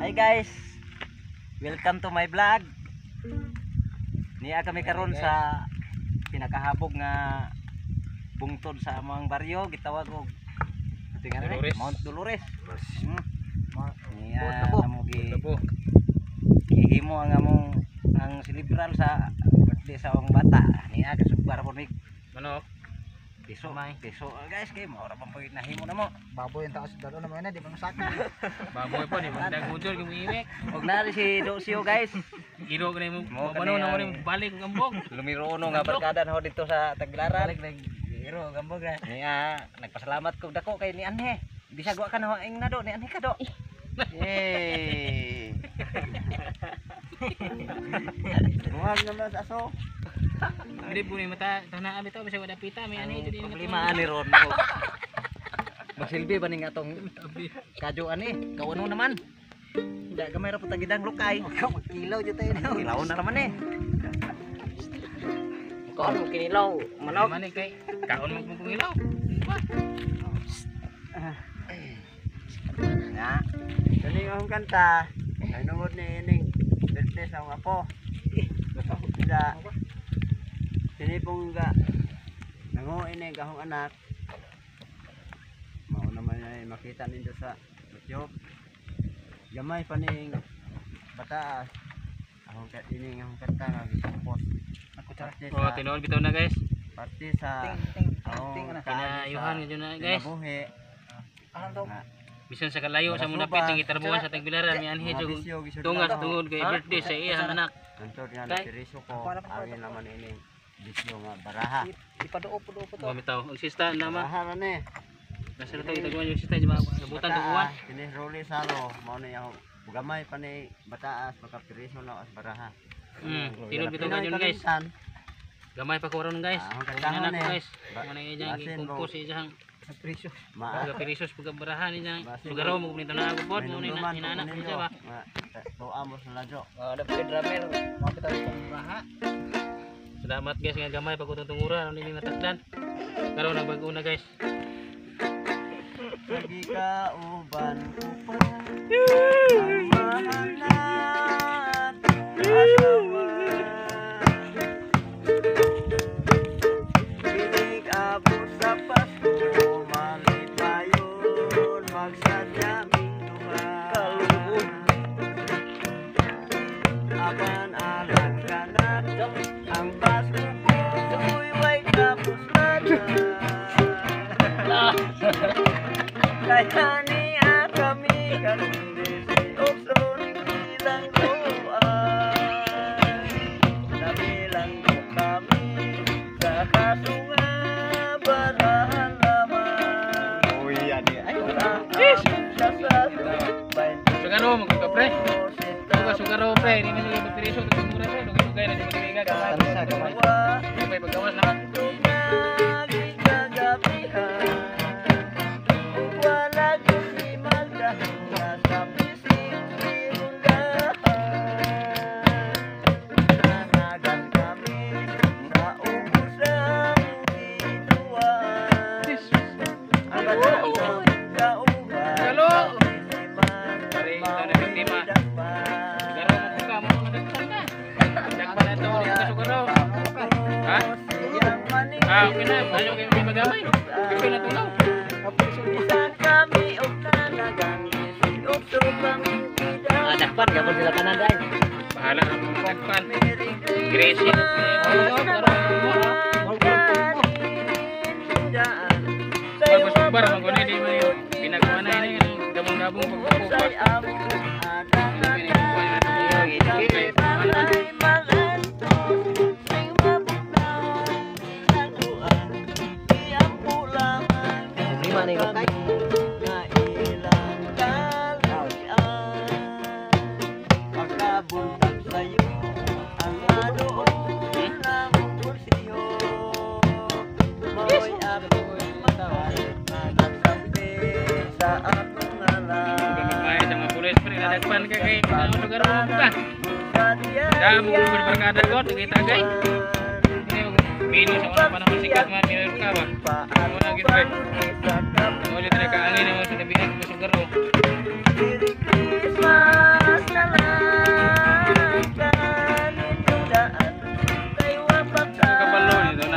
Hi guys. Welcome to my vlog. Niya kami karon sa pinakahabog nga bungtod sa among baryo, gitawag og tingnan ni Dolores. Mount Dolores. Niya Labo. namo gi Labo. gihimo ang among ang silibral sa birthday sa among bata. Niya kasugbar po mi Manok. piso piso guys, kay mao ra man po nahimo namo. Baboy ang taas dalo naman na di ba masakit. Baboy po ni magdagudol kay muiwek. Og naa si Dosio guys. Giro ko na mo. Mo Mabano kani na mo ang- ni balik og ambog. Lumirono nga barkada na ho dito sa Tagbilaran. Giro gambog na. Niya, nagpasalamat ko dako kay ni Anhe. Bisag wa ka na ing na do ni Anhe ka do. Yay. Buhag naman sa aso. Hindi po ni mata tanaa bitaw bisag wala pita may ani Ang ito din. problema ani ron mo. Magsilbi ba ning atong kadyo ani? Kawano naman. Hindi gamay ra po tagidang lukay. Kilaw jud tayo na. Kilaw na naman eh. Kaon mo kinilaw, manok. Man kay kaon mo kung ilaw. Na. Kani ang kanta. Ay nungod ni ining birthday sa akong apo. Sa sinipong ga nango ini gahong anak. Mao naman ay makita nindo sa YouTube. Gamay pa ning bataas. Akong ka ining akong kanta nga gikompos. Parte Oh, sa tinuod bitaw na guys. parte sa akong Kinayuhan gyud na guys. Kinabuhi. Nga, Bisan sa kalayo sa muna Marasuba. piting gitarbuhan sa Tagbilaran may anhi mga jud bisyo, gisod tungas lang ko. tungod kay birthday sa iyang anak. Hantod nga Kay? napiriso ko, angin naman ining bisyo nga baraha. Mo bitaw. Og sista nama. Baraha ra ni. Nasa na to itaguan yung sista di ba abutan tuguan. Bataas, kini Rolly Salo, mao ni ako. Gamay pa ni bataas, makapiriso na ako sa baraha. Tinuod bitaw ganyan guys. Kalimtan, Gamay pa ko ron guys. Ah, ang Ang kantahan anak eh. guys. Mo na iyang basin gikompos iyang Ma, pagka pirisos pagka barahan iyang Basin sugaraw mo nito na ako pod mo may na nunduman po inanak ninyo. siya ba. Nga, tuwa mo sa ladyo. Oh, dapat drummer. Salamat guys nga gamay pag utong tungura ano ni natakdan. Karon nagbago na guys. Lagi ka uban ko pa ang mahal na asawa. Kinig abot sa Pasko, malipayon, magsadya ming duha. Apan alang kanak, ang Pasko ko'y way tapos na. Kaya niya kami karon 18 bilang buwan. Nabilanggo kami sa kasunga barahan lamang. Uy, ani. Ay, Sugaro mo ka pre. Suga sugaro pre, ni na siya piriso tungura pre, dugay-dugay na siya magbiga gamay. Tansa gamay. Gamay paggawas na. Galo! Pare, ito na biktima. Sugaro mo ka mo nadagsan ka. Dagpan na to ni ka sugaro. Ha? Ah, okay na. Ayaw kayo may magamay. Okay na tulaw. Ah, dakpan gapon sila tanan dai. Bahala na mga dagpan. Gracie. Bago sugbar, maguni di mo yung ginagawa na ini gabong-gabong pagkupo pa. Problema ni lukay. Pagkabuntag sa'yo ang adoon ng bolsilyo. Mo'y akong mahal na nagsampi sa akong ngalan. Gamay sa mga pulis pre, nadagpan ka kay lugar mo ka. Damo ko barkada ko, tagay-tagay. Mino sa unang panahon sikat man, minor ka ba? Wala gid pre. Wala talaga kaangin mo sa tabihan ko sugaro. Merry Christmas!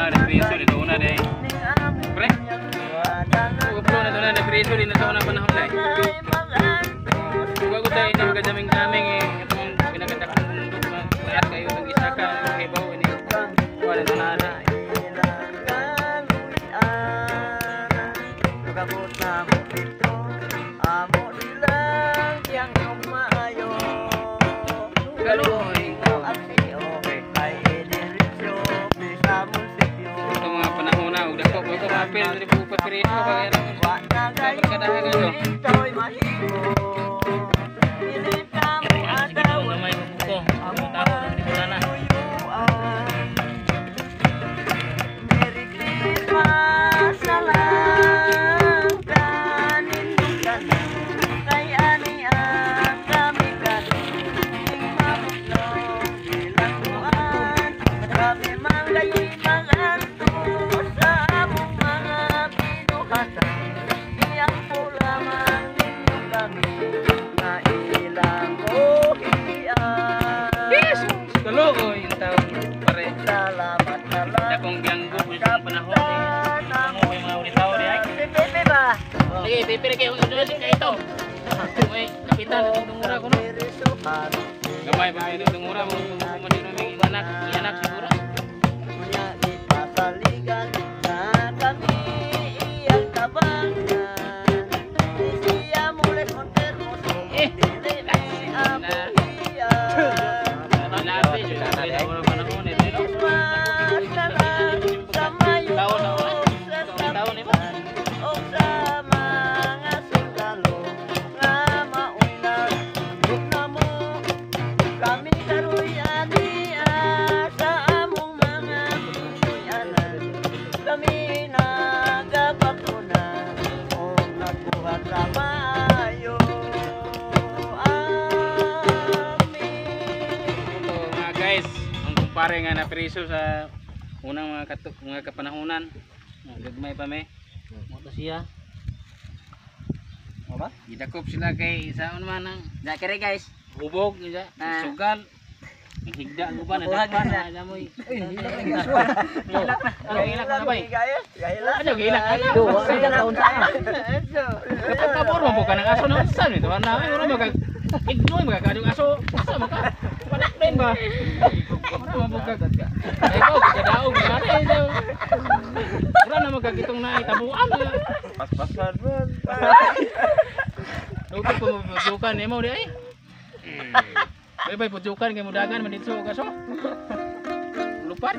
Ah, nagpriso dito una day. Pre. Ugaplo na doon na nagpriso din na sa unang panahon day. Uga ko tayo ito magkajaming-jaming eh. Itong pinagandakong bundok na lahat kayo ng isa ka hibaw ini. Wala na na. Pagabot na mo dito, amo silang tiyang maayo. Kaluoy. Ay idiretso sa munisipyo. Ito mga panahon na ug dako ko mapil diri po papriso kay ano. Wa na kayo, ito'y mahimo. Dili ka mo Sige, gamay mo ko. Ang tao na dito na. tuyuan. Merry Christmas na lang kanindong tanan. Kay ani ang kami karon ing mabuklong bilangguan. Kami manggay maganto sa among mga binuhatan. Iyang po lamang ninyo kami na ilang buhian. Kaluoy yung tao pare. Salamat na lang. Dakong ganggo sa panahon eh. Ano yung mga ulit tao di ay. Pepe ba? Sige, pipili kayo ulit kayo ito. Uy, kapitan, itong tungura ko no. Gamay pa kayo itong tungura mo mo anak, anak siguro. Unya ipasaligan na kami iyang tabangan. Siya mules Montermoso, Eh, dili mi abuhian. Labi, sa unang panahon eh. No? Christmas na lang sa mayo Tao na wala. sa Tao ni mo. kapitan o sa mga sundalo nga maoy nagdug na mo. Kami karoy ania sa among mga puy-anan. Kami nagabakuna o nagbuhat sa maayo. Amen. Ito mga guys, ang kumpare nga napriso sa unang mga katuk, mga kapanahonan. Gagmay pa me. Mo to siya. Mo ba? Gidakop sila kay isaon man ang Da kere guys. hubog, isa, Ah. sugal. Ang higda ang uban, Nabuhag nadakpan na. na amoy. Hilak na. Ano hilak na bay? Guys, gahila. Ano gilak ana? Do, wala ka unsa. Kapag pabor mo po ka ng aso na unsa nito na ay ora magag ignore magkakadong aso. Asa man ka? Wala din ba? Ora man po ka. Ay ko kadaog na rin. Ora na magkagitong na itabuan. Paspasan man. Luto ko mo nimo di ay. Bay bay pujukan kay mudagan man dito og aso. Lupad.